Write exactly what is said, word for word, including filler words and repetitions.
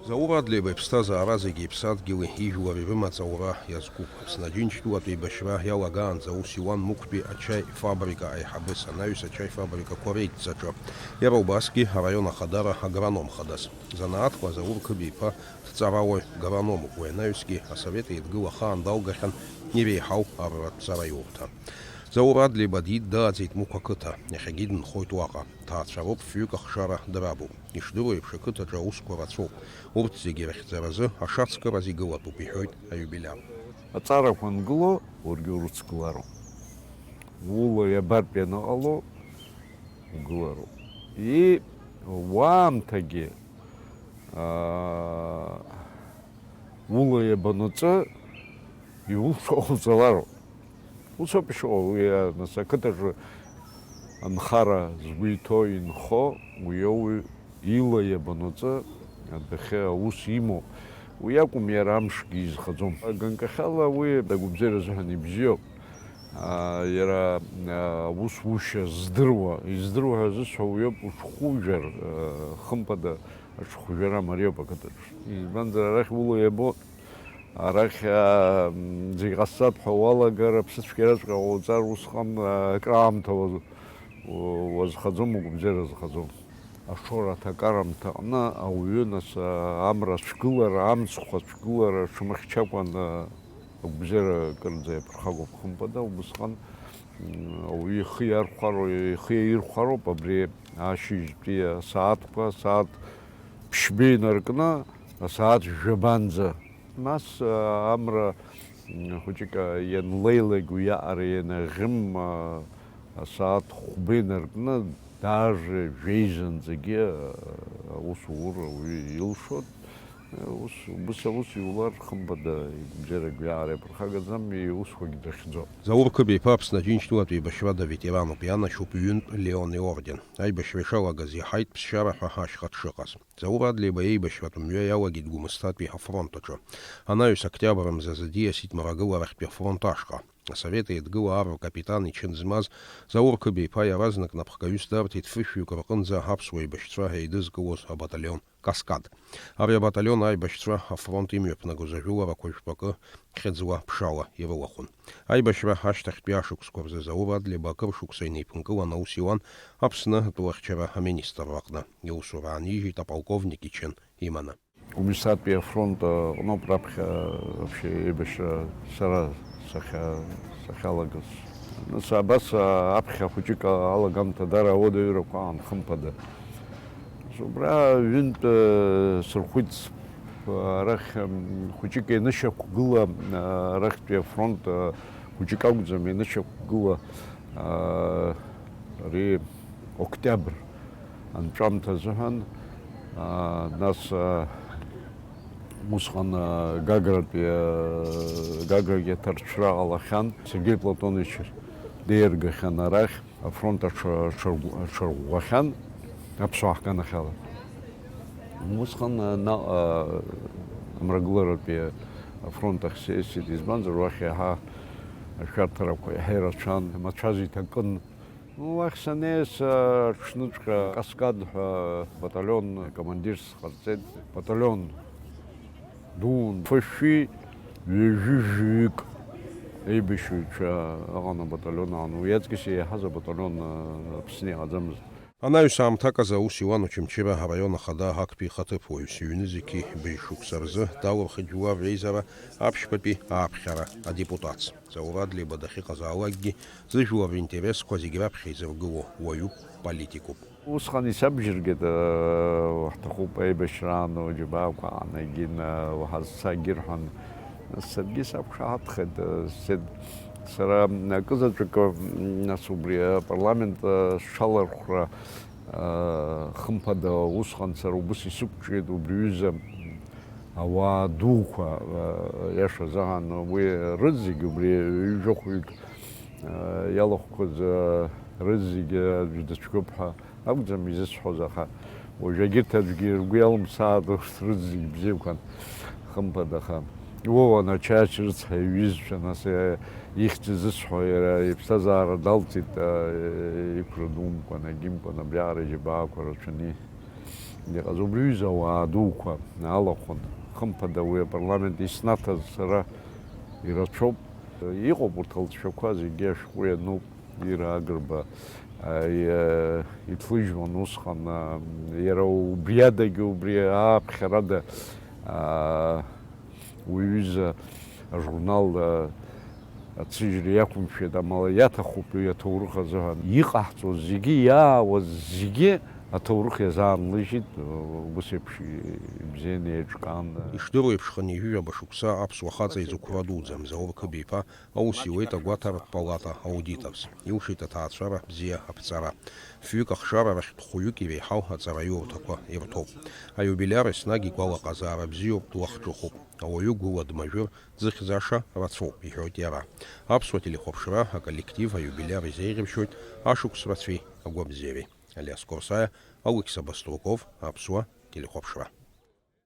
Заур Адлеиба иԥсҭазаара зегьы иԥсадгьыли ижәлари рымаҵ аура иазкуп. Аԥсны Аџьынџьтәылатә еибашьра иалагаанӡа аус иуан Мықәтәи ачаи фабрика аиҳабыс, анаҩс ачаи фабрикақәа реидҵаҿы. Иара убасгьы араион ахадара агроном хадас. Занааҭла Заур Қыбиа-иԥа дҵарауаҩ грономуп, уи анаҩсгьы Асовет Еидгыла ахаан далгахьан иреиҳау арратә ҵараиурҭа. Заур Адлеиба диит дааӡеит Мықә ақыҭа, иахьагьы дынхоит уаҟа. Ҭаацәароуп, фҩык ахшара драбуп. Ишдыру еиԥш, ақыҭаҿы аусқәа рацәоуп. Урҭ зегьы рыхьӡаразы ашацкыраз игылатәуп, иҳәоит аиубилиар. Аҵарақәа ангыло, уаргьы урыцгылароуп. Ула иабартә ианыҟало, угылароуп. И уаамҭагьы, аа, ула иабанаҵы, иулшо ҟауҵалароуп. Ус ауп ишыҟоу, уи, а, нас, ақыҭаҿы анхара згәы иҭоу, инхо, уи ауаҩ ила иабанаҵы адәахьы аус имоу. Уи акәым, иара амшгьы изхаӡом. Ганкахьала уи агәабзиара азыҳәан ибзиоуп. А, иара, а, аус ушьа здыруа, издыруа ҳәа зысҳәо уи ауп, уҽхәыжәар, а, хымԥада, аҽхәжәара мариоуп ақыҭаҿы. Избанзар, арахь ула иабо, арахь, аа, м, зегь ҟасҵап ҳәа уалагар, аԥсыцәгьараҵәҟьа ҟауҵар, усҟан, аа, акраамҭа уаз-, у-, уазхаӡом, угәабзиара азхаӡом. Ашоура аҭакарамҭа аҟны ауаҩы, нас, аа, амра ацәгылара, амцхә ацәгылара, ҽмыхьчакәан, аа, агәабзиара кырӡа иаԥырхагоуп, хымԥада, убысҟан, м, ауаҩы ихы иархәароу, ихы иаирхәароуп абри ашьыжьтәи асааҭқәа, асааҭ ԥшьба инаркны, асааҭ жәабанӡа. Нас, а, амра, м, хәыҷык, а, ианлеилак уиаҟара ианаӷьым, а, асааҭ хәба инаркны, даже жәеизанӡагьы, а, аус аур ауаҩы илшоит. Ус, убыс аус иулар, хымԥада, игәабзиара гәҩаара иаԥырхагаӡам, иусқәагь дрыхьӡом. Заур Қыбиа-иԥа Аԥсны Аџьынџьтәылатә еибашьрада аветерануп, ианашьоуп ҩынтә Леон иорден. Аибашьра ишалагаз иаҳаит ԥсшьара ҳәа ашьха дшыҟаз. Заур Адлеиба еибашьратә мҩа иалагеит Гәымсҭатәи афронт аҿы. Анаҩс октиабр мзазы диасит Мрагыларахьтәи афронт ашҟа. Асовет Еидгыла ар ркапитан ичын змаз Заур Қыбиа-иԥа иаразнак напхгаҩыс дарҭеит фышәҩык рҟынӡа аԥсуа еибашьцәа еидызкылоз абаталион Каскад. Ари абаталион аибашьцәа афронт имҩаԥнагоз ажәыларақәа жәпакы хьыӡла, ԥшала ирылахәын. Аибашьра ашьҭахьтәи ашықәсқәа рзы Заур Адлеиба акыр шықәса инеиԥынкылан аус иуан Аԥсны атәылахьчара аминистрра аҟны. Иусура аанижьит аполковник ичын иманы. Гәымсҭатәи афронт аҟноуп раԥхьа вообще еибашьра сара сахьа-, сахьалагаз. Нас абас аԥхьа хәыҷык алагамҭа дара ауадаҩрақәа аан, хымԥада. Убра ҩынтә, э, сырхәит, арахь, м, хәыҷык ианышьақәгыла, а, арахьтәи афронт, а, хәыҷык акәӡам ианышьақәгыла, а, ари октиабр анҵәамҭа азыҳәан, а, нас, а, усҟан, а, Гагратәи, а, Гаграгьы аҭарцәра ҟалахьан, Сергеи Платонович деиаргахьан арахь. Афронт аҽа-, аҽаргә-, аҽарӷәӷәахьан аԥсуаа ҳганахьала. Усҟан, а, наҟ-, а, амрагыларатәи афронт ахь сеисит, избанзар, уахь иаҳа ашәарҭарақәа иаҳа ирацәан, амацәаз иҭакын. Уахь санеис, а, аҽныҵәҟьа Каскад ҳәа баталион командирс ҟарҵеит, баталион дуун, фышәи ҩажәи жәаҩык еибашьыҩцәа ыҟан абаталион аан. Уи аҵкьыс еиҳаз абаталион, а, Аԥсны иҟаӡамызт. Анаҩс аамҭак азы аус иуан Очамчыра араион ахада актәи ихаҭыԥуаҩс, иҩны зегьы быжь шықәса рзы далырхит жәлар реизара аԥшьбатәи ааԥхьара адепутатс. Заур Адлеиба дахьыҟазаалакгьы зыжәлар ринтересқәа зегь раԥхьа изыргыло уаҩуп, политикуп. Усҟан исабжьыргеит, э, уаҳҭахуп аибашьраан, уџьабаақәа аанагин, э, уҳазцагьы рҳәан. Саргьы сақәшаҳаҭхеит, э, сцеит. Сара акызаҵәык, м, нас убри апарламент, э, сҽалархәра, э, хымԥада, усҟан сара убыс исықәҿиеит убри ҩыза ауаа дуқәа, э, иашазаан, уи рызегь убри ҩажәохәҩык, э, иалахәқәаз, э, рызегь аӡә дыцәгьоуп ҳәа акәӡам изысҳәоз, аха уажә егьырҭ аӡәгьы ргәы иалымсааит, урҭ рызегь бзиақәан, хымԥада, аха Вова Начаевич рыцҳа иҩызцәа, нас, э, ихьӡ зысҳәо, иара иԥсҭазаара далҵит, э, иқәра думкәан, агьымкәан, абриаҟара иџьабаақәа рацәаны. Иҟаз убри ҩыза ауаа дуқәа алахәын. Хымԥада, уи апарламент иснаҭаз сара ирацәоуп. Иҟоуп урҭ алҵшәақәа зегьы ашәҟәы иануп. Ира Агрба, а, и-, иҭлыжьуан усҟан, а, иара убри адагьы, убри ааԥхьарада, а, уи ҩыза ажурнал, а, ацыжьра иақәымшәеит, амала иаҭахуп уи аҭоурых азыҳәан. Иҟаҳҵоз зегьы, иаауаз зегьы аҭоурых иазаанлыжьит, ус еиԥш ибзианы еиҿкаан. Ишдыру еиԥш, хынҩажәижәаба шықәса аԥсуа хаҵа изықәра дуӡӡа Мзаур Қыбиԥа аус иуеит агәаҭаратә палата аудиторс. Илшеит аҭаацәара бзиа аԥҵара. Фҩык ахшара рахьтә хәҩык иреиҳау аҵараиурҭақәа ирҭоуп. Аиубилиар еснагь игәалаҟазаара бзиоуп, длахҿыхуп. Ауаҩы гәыла дмажәыр, дзыхьӡаша рацәоуп, иҳәоит иара. Аԥсуа телехәаԥшра аколлектив аиубилиар изеиӷьыбшьоит ашықәс рацәеи агәабзиареи. Алиас Корсаиа, Алықьса Баструков, Аԥсуа телехәаԥшра.